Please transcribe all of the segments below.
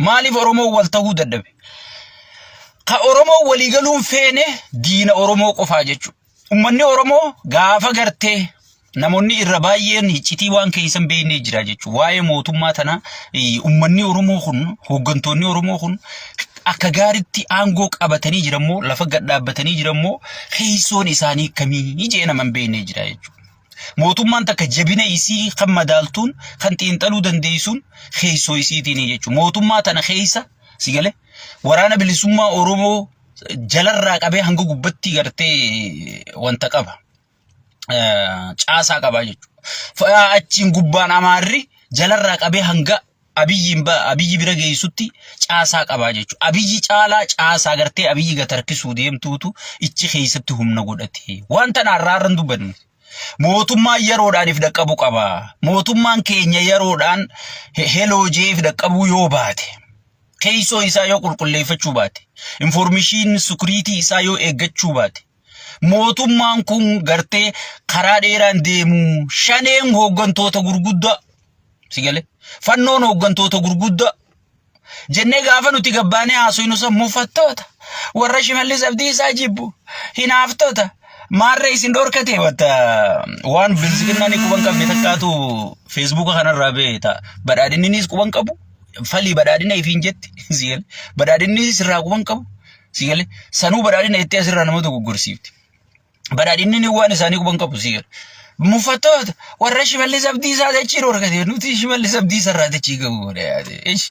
Maaliif Oromoon wal ta'uu dadhabe? Ka Oromoon walii galuun feene diina Oromoo qofaa jechuudha. Uummanni Oromoo gaafa gartee namoonni irra baay'een iccitii waan keessan beeknee jira jechuudha. Waa'ee mootummaa tanaa uummanni Oromoo kun hooggantoonni Oromoo kun akka gaaritti aangoo qabatanii jiran moo lafa gad dhaabbatanii jiran moo keessoon isaanii kamii jee nama hin beeknee jira jechuudha. Mootummaan takka jabina isii kan madaaltuun kan xiinxaluu dandeessuun keessoo isiitiin jechuudha. Mootummaa tana keessa si galee waraana bilisummaa Oromoo jalarraa qabee hanga gubbatti gartee wanta qaba. Caasaa qaba jechuudha. Achiin gubbaan Amaarri jalarraa qabee hanga Abiyyiin Abiyyi bira geessutti caasaa qaba jechuudha. Abiyyi caalaa caasaa gartee Abiyyi gad harkisuu deemtuutu ichi keessatti humna godhate. Waan tana har'aa irra hin dubbannu. Mootummaan yeroodhaan if dhaqqabu qaba. Mootummaan keenya yeroodhaan heloo jee if dhaqqabuu yoo baate. Keessoo isaa yoo qulqulleeffachuu baate. Information security isaa yoo eeggachuu baate. Mootummaan kun gartee karaa dheeraan deemu shaneen hooggantoota gurguddaa si galee fannoon hooggantoota gurguddaa jennee gaafa nuti gabbaanee haasofnu san mufattoota warra Shimallis Abdiisaa jibbu hinaaftota maarree isin dhorkate wata waan bilisiqinnaan quban qabne takkaatu feesbuuka kanarraa ba'e ta'a badhaadhinninis quban qabu falii badhaadhina ifiin jetti si galee badhaadhinnis irraa quban qabu. Si galee sanuu badhaadhina jettee asirraa nama dogoggorsiifti. Badhaadhinni ni waan isaanii quban qabu si galee. Mufattoota warra Shimallis Abdiisaa dachii dhorkate nuti Shimallis Abdiisaa irraa dachii qabu godha yaade. Ish.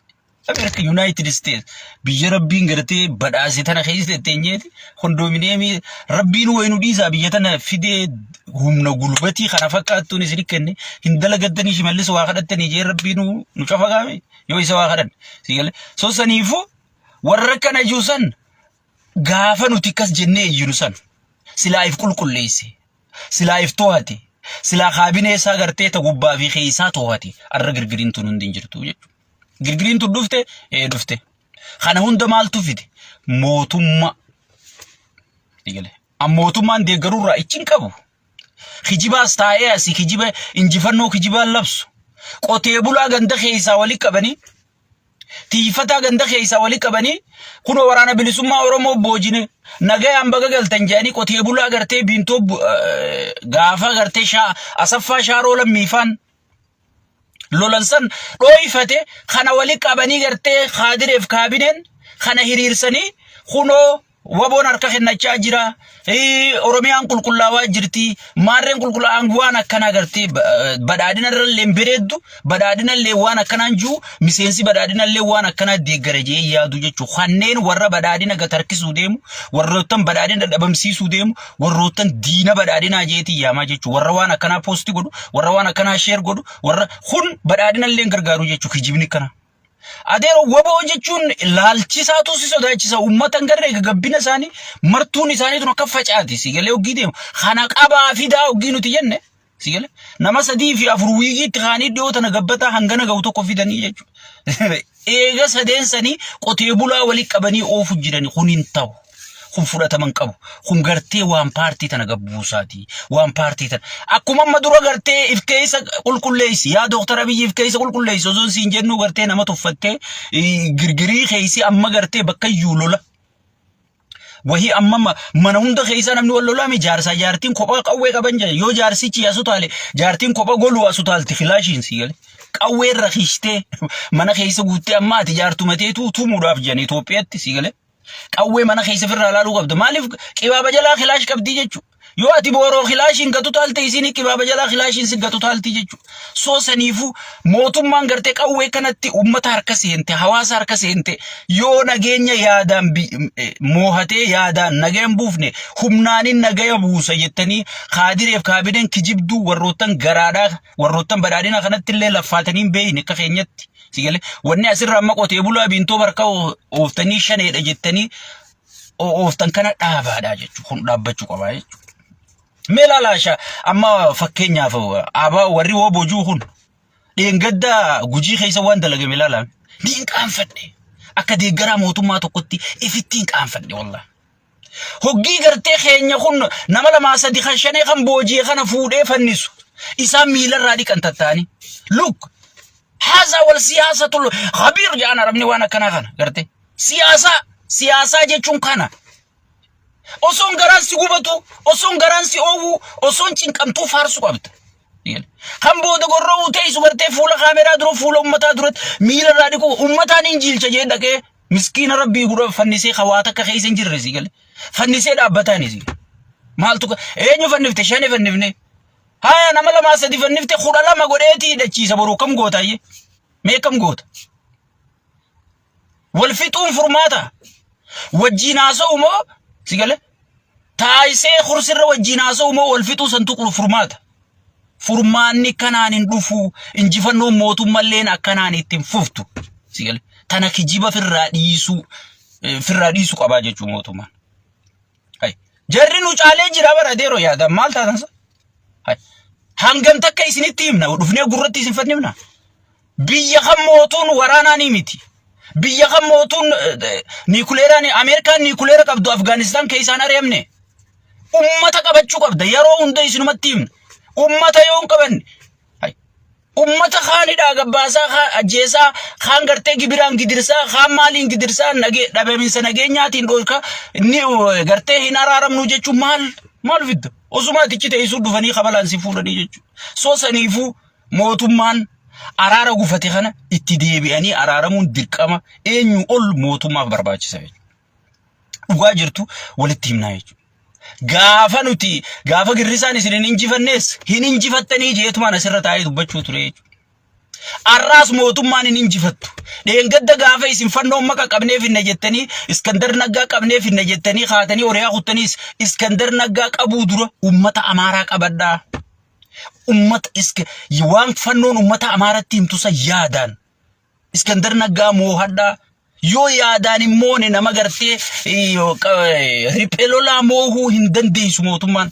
Ameerika United States biyya rabbiin gartee badhaase tana keessa tetteenyeeti kondoominiyeemii rabbiin wayi nu dhiisaa biyya tana fidee humna gulbatii kana fakkaattuun isin kenne hin dalagattanii Shimallis waa kadhattanii jee rabbiin nu cafaqaame yoo isa waa kadhan si galee. So saniifuu Warra akkana jiru san gaafa nuti akkas jennee iyyinu san silaa if qulqulleesse, silaa if to'ate, silaa kaabinee isaa gartee ta gubbaa fi keessaa to'ate arra girgiriin tun hundi hin jirtu jechuudha. Girgiriin tun dhufte ee dhufte. Kana hunda maaltu fide? Mootummaa. Eegale. An mootummaan deeggarurraa ichi hin qabu. Kijibaas taa'ee asii kijiba injifannoo kijibaan labsu. Qotee bulaa ganda keessaa wali qabanii tiifataa ganda keessaa wali qabanii kunoo waraana bilisummaa Oromoo boojine nagayaan baga galtan jedhanii qotee bulaa gartee biintoo gaafa gartee shaa asaffaa shaaroo lammiifaan lolan san dhooyfate kana wali qabanii gartee kaadireef kaabineen kana hiriirsanii kunoo Waboon harka kennachaa jira. Oromiyaan qulqullaawaa jirti. Maarreen qulqullaa'aan waan akkanaa gartee badhaadhina irra illee hin bareeddu. Badhaadhina illee waan akkanaan jiru. Miseensi badhaadhina illee waan akkanaa deeggara jee yaadu jechuudha. Kanneen warra badhaadhina gad harkisuu deemu, warroottan badhaadhina dhabamsiisuu deemu, warroottan diina badhaadhinaa jeetii yaamaa jechuudha. Warra waan akkanaa poosti godhu, warra waan akkanaa sheer godhu, warra kun badhaadhina illee hin gargaaru jechuudha kijibni kana. Adeero waboo jechuun laalchisaatu si sodaachisa. Uummata hin garree gabbina isaanii martuun isaanii tun akka facaati. Si galee hoggii deemu. Kana qabaa fidaa hoggii nuti jenne. Si galee nama 3 fi 4 wiigiitti kaanii dhiyoo tana gabbataa hangana ga'u tokko fidanii jechuudha. Eega sadeen sanii qotee bulaa walii qabanii oofu jirani kun hin ta'u. Kun fudhatama hin qabu. Kun gartee waan paartii tana gabbuusaati. Waan paartii tana. Akkuma amma dura gartee if keessa qulqulleessi. Yaa Dooktar Abiyyi if keessa qulqulleessi. Osoo siin jennuu gartee nama tuffattee girgirii keessi amma gartee bakka iyyuu lola. Wahii amma mana hunda keessa namni wal lolaame jaarsaa jaartiin kophaa qawwee qaban jira. Yoo jaarsichi asu taale jaartiin kopha goluu asu taalti filaashiin si gale. Qawwee irra kiishtee mana keessa guuttee amma ati jaartumateetu tumuudhaaf jiran Itoophiyaatti si gale. Qawwee mana keessa ofirraa ilaaluu qabda. Maaliif qibaaba jalaa kilaash qabdii jechuudha. Yoo ati booroo kilaashiin gatu taalte isiin qibaaba jalaa kilaashiin si gatu taalti jechuudha. Soo saniifuu mootummaan gartee qawwee kanatti uummata harka seente hawaasa harka seente yoo nageenya yaadaan moohatee yaadaan nagaya hin buufne humnaanin nagaya buusa jettanii kaadireef kaabineen kijibduu warroottan garaadhaa warroottan badhaadhina kanatti illee laffaatanii hin beeyne akka keenyatti. Si galee wanni asirraa amma qotee bulaa biintoo barka ooftanii shaneedha jettanii ooftan kana dhaabaadha jechuudha. Kun dhaabbachuu qabaa jechuudha. Mee ilaalaasha amma fakkeenyaaf abaa warri woo bojuu kun dheengadda gujii keessa waan dalagame ilaalaa. Niin qaanfadhe. Akka deeggaraa mootummaa tokkotti ifittiin qaanfadhe wallah. Hoggii gartee keenya kun nama lamaa sadi kan shanee kan booji'e kana fuudhee fannisu. Isaan miilarraa dhiqan tattaanii. Look. Haasaa wal siyaasatul khabiir jedhan arabni waan akkanaa kana garte. Siyaasaa siyaasaa jechuun kana. Osoon garaan si gubatu, osoon garaan si oowwu, osoon cinqamtuu faarsu qabda. Kan booda gorra'uu teessu gartee fuula kaameraa dura fuula uummataa duratti miila irraa dhiqu uummataan hin jiilcha jee dhaqee miskiina rabbii gura fannisee hawaa takka keessa hin jirre si gale. Fannisee dhaabbataan si. Maaltu eenyu fannifte shane fannifne. Haya nama lamaa sadi fannifte 12 godheetii hidhachiisa boruu kam gootaayyee? Mee kam goota? Wal fixuun furmaata. Wajjiin haasa'u moo si gale? Taayisee kursirra wajjiin haasa'u moo wal fixuu santu furmaata. Furmaanni kanaan hin dhufu injifannoon mootummalleen akkanaan itti hin fuftu. Si gale? Tana kijiba firraa dhiisuu firraa dhiisuu qabaa jechuu mootummaan. Hay. Jarri nu caalee jira bara adeeroo yaada maal taatan sa? Hay. Hangam takka isinitti himna dhufnee gurratti isin fannifna. Biyya kan mootuun waraanaanii miti. Biyya kan mootuun niikuleeraan Ameerikaan niikuleera qabdu Afgaanistaan keessaan ari'amne. Ummata qabachuu qabda yeroo hunda isinumatti himna. Ummata yoo hin qabanne Ummata kaan hidhaa gabbaasaa kaan ajjeesaa kaan gartee gibiraan gidirsaa kaan maaliin gidirsaa nage dhabaminsa nageenyaatiin dhorka inni gartee hin araaramnu jechuun maal maal fidda osuma atichi teessuu dhufanii kabalaan si fuudhanii jechuudha. Soo saniifuu mootummaan araara gufate kana itti deebi'anii araaramuun dirqama eenyu ol mootummaaf barbaachisa jechuudha. Dhugaa jirtu walitti himnaa jechuudha. Gaafa nuti gaafa girrisaan isin hin injifannees hin injifattanii jeetumaan asirra taa'ee dubbachuu ture jechuudha. Arraas mootummaan hin injifattu. Dheengadda gaafa isin fannoon maqa qabnee finna jettanii Iskandar Naggaa qabnee finna jettanii kaatanii horiyaa kuttaniis Iskandar Naggaa qabuu dura uummata Amaaraa qabadhaa. Uummata waan fannoon uummata Amaaratti himtu san yaadaan. Iskandar Naggaa moohadhaa. Yoo yaadaan hin moone nama gartee riphee lolaa moohuu hin dandeessu mootummaan.